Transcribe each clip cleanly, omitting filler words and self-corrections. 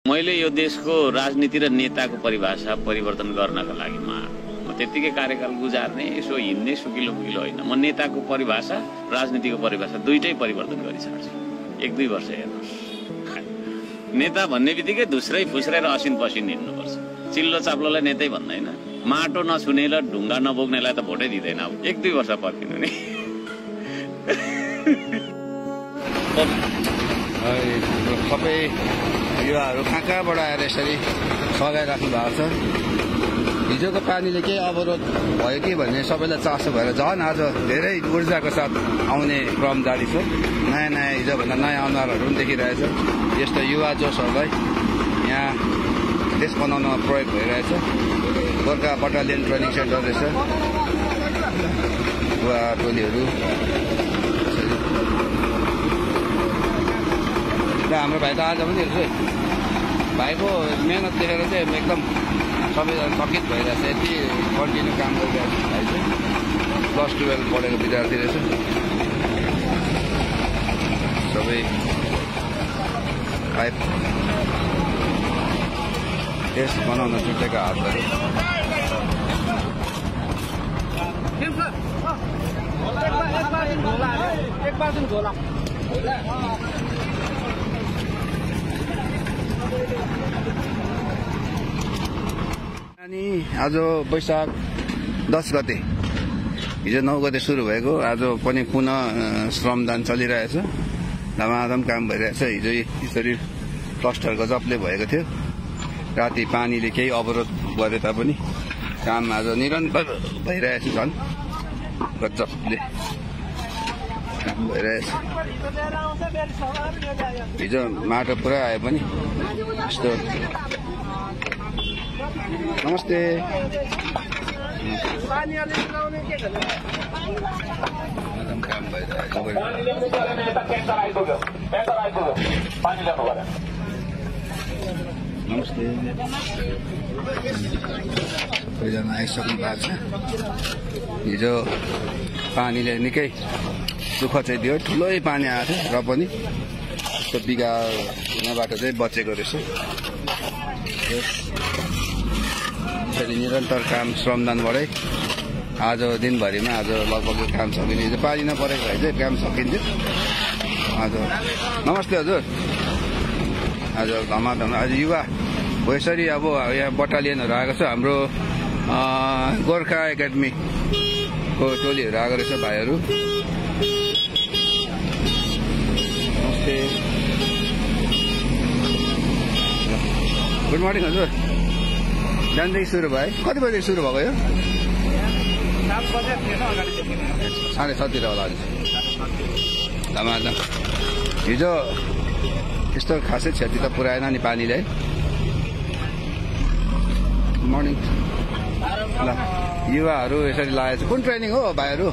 मैले यो देशको राजनीति र नेताको परिभाषा परिवर्तन गर्नका लागि म त्यतिकै कार्यकाल गुजार्ने यसो हिँड्ने सुकिलो मुकिलो होइन। म नेताको परिभाषा राजनीतिको परिभाषा दुईटै परिवर्तन गरिसक्छु। 1-2 वर्ष हेर्नुहोस्। नेता भन्ने बित्तिकै धुस्रै फुस्रै र असिन पसिन हिँड्नुपर्छ। चिल्लो चाप्लोलाई नेतै भन्दैन। माटो नछुने र ढुङ्गा नबोक्नेलाई त भोटै दिँदैन। 1-2 वर्ष पर्खिनु नि। सबै युवाहरू कहाँबाट आएर यसरी सघाइराख्नु भएको छ। हिजोको पानीले केही अवरोध भयो कि भन्ने सबैलाई चासो भएर झन् आज धेरै ऊर्जाको साथ आउने क्रम जारी छ। नयाँ नयाँ हिजोभन्दा नयाँ अनुहारहरू पनि देखिरहेछ। यस्तो युवा जोसहरूलाई यहाँ देश बनाउनमा प्रयोग भइरहेछ। गोर्खा बटालियन ट्रेनिङ सेन्टर रहेछ। युवा टोलीहरू र हाम्रो भाइ त आज पनि हेर्छु है, भाइको मेहनत देखेर चाहिँ एकदम सबैजना चकित भइरहेछ। यति कन्टिन्यू काम गरिरहेछ। भाइ चाहिँ +12 पढेको विद्यार्थी रहेछ। सबै भाइ देश बनाउन जुटेका हातहरू। अनि आज वैशाख 10 गते, हिजो 9 गते सुरु भएको, आज पनि पुनः श्रमदान चलिरहेछ। धमाधम काम भइरहेछ। हिजो यसरी क्लस्टर गजबले भएको थियो। राति पानीले केही अवरोध गरे तापनि काम आज निरन्तर भइरहेछ। झन् गजबले काम भइरहेछ। हिजो माटो पुरा आयो पनि यस्तो। नमस्ते। नमस्ते। सबैजना आइसक्नु भएको छ। हिजो पानीले निकै दुःख चाहिँ दियो। ठुलै पानी आएको थियो र पनि यस्तो बिगा हुनबाट चाहिँ बचेको रहेछ। यसरी निरन्तर काम श्रमदानबाटै आज दिनभरिमा आज लगभग काम सकिने। हिजो पानी नपरेको भए चाहिँ काम सकिन्थ्यो आज। नमस्ते हजुर। आज धमाधम आज युवा हो। यसरी अब यहाँ बटालियनहरू आएको छ। हाम्रो गोर्खा एकाडेमीको टोलीहरू आएको रहेछ भाइहरू। नमस्ते। गुड मर्निङ हजुर। बिहानदेखि सुरु भयो। कति बजे सुरु भएको यो? 7:30 होला। धमाधम। हिजो त्यस्तो खासै क्षति त पुऱ्याएन नि पानीले। Good morning. ल युवाहरू यसरी लागेको छ। कुन ट्रेनिङ हो भाइहरू?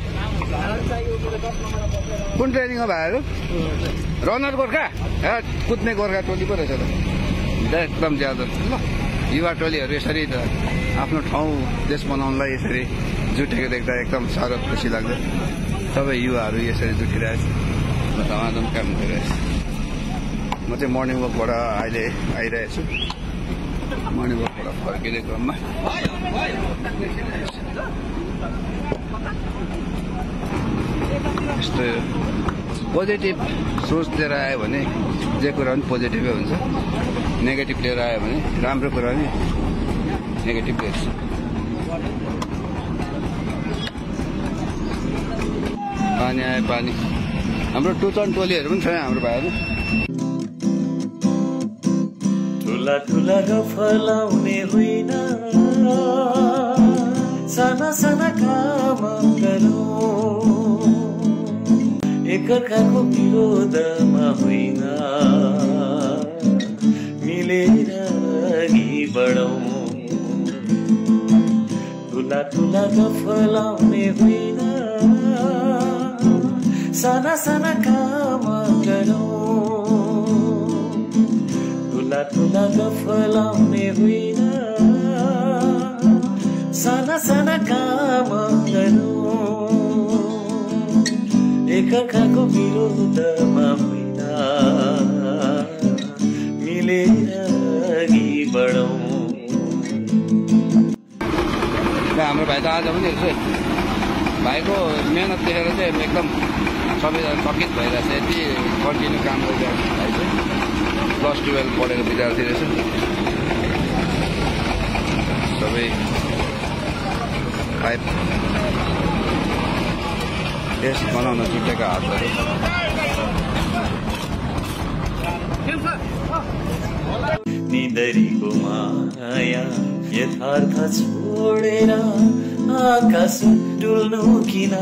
कुन ट्रेनिङ हो भाइहरू? रनर गोर्खा? कुद्ने गोर्खा टोली पो रहेछ त एकदम ज्यादा। ल युवा टोलीहरू यसरी आफ्नो ठाउँ देश बनाउनलाई यसरी जुटेको देख्दा एकदम साह्रो खुसी लाग्छ। सबै युवाहरू यसरी जुटिरहेछ। धमाधम काम गरिरहेछ। म चाहिँ मर्निङ वकबाट अहिले आइरहेछु। मर्निङ वकबाट फर्किने क्रममा यस्तो पोजिटिभ सोच लिएर आयो भने जे कुरा पनि पोजिटिभै हुन्छ। नेगेटिभ लिएर आयो भने राम्रो कुरा पनि नेगेटिभ हेर्छ। पानी आयो पानी। हाम्रो टुचन टोलीहरू पनि छ हाम्रो भाइहरू। ठुला ठुला गफलाउने होइन, साना साना काम गरौँ। एकअर्काको विरोधमा होइन, मिलेर अघि बढौँ। ठुला ठुला गफलाउने होइन, साना साना काम गरौँ। ठुला ठुला गफलाउने होइन, साना साना काम गरौँ। एकअर्काको विरोधमा होइन, मिलेर बढौँ हाम्रो भाइ त आज पनि यसो भाइको मेहनत देखेर चाहिँ एकदम सबैजना चकित भइरहेछ। यति कन्टिन्यू काम गरिरहेको भाइ चाहिँ +12 पढेको विद्यार्थी रहेछ। सबै पाइप टेस्ट बनाउन जुटेका हातहरू। निदरीको माया यथार्थ छोडेर आकाश डुल्नु किन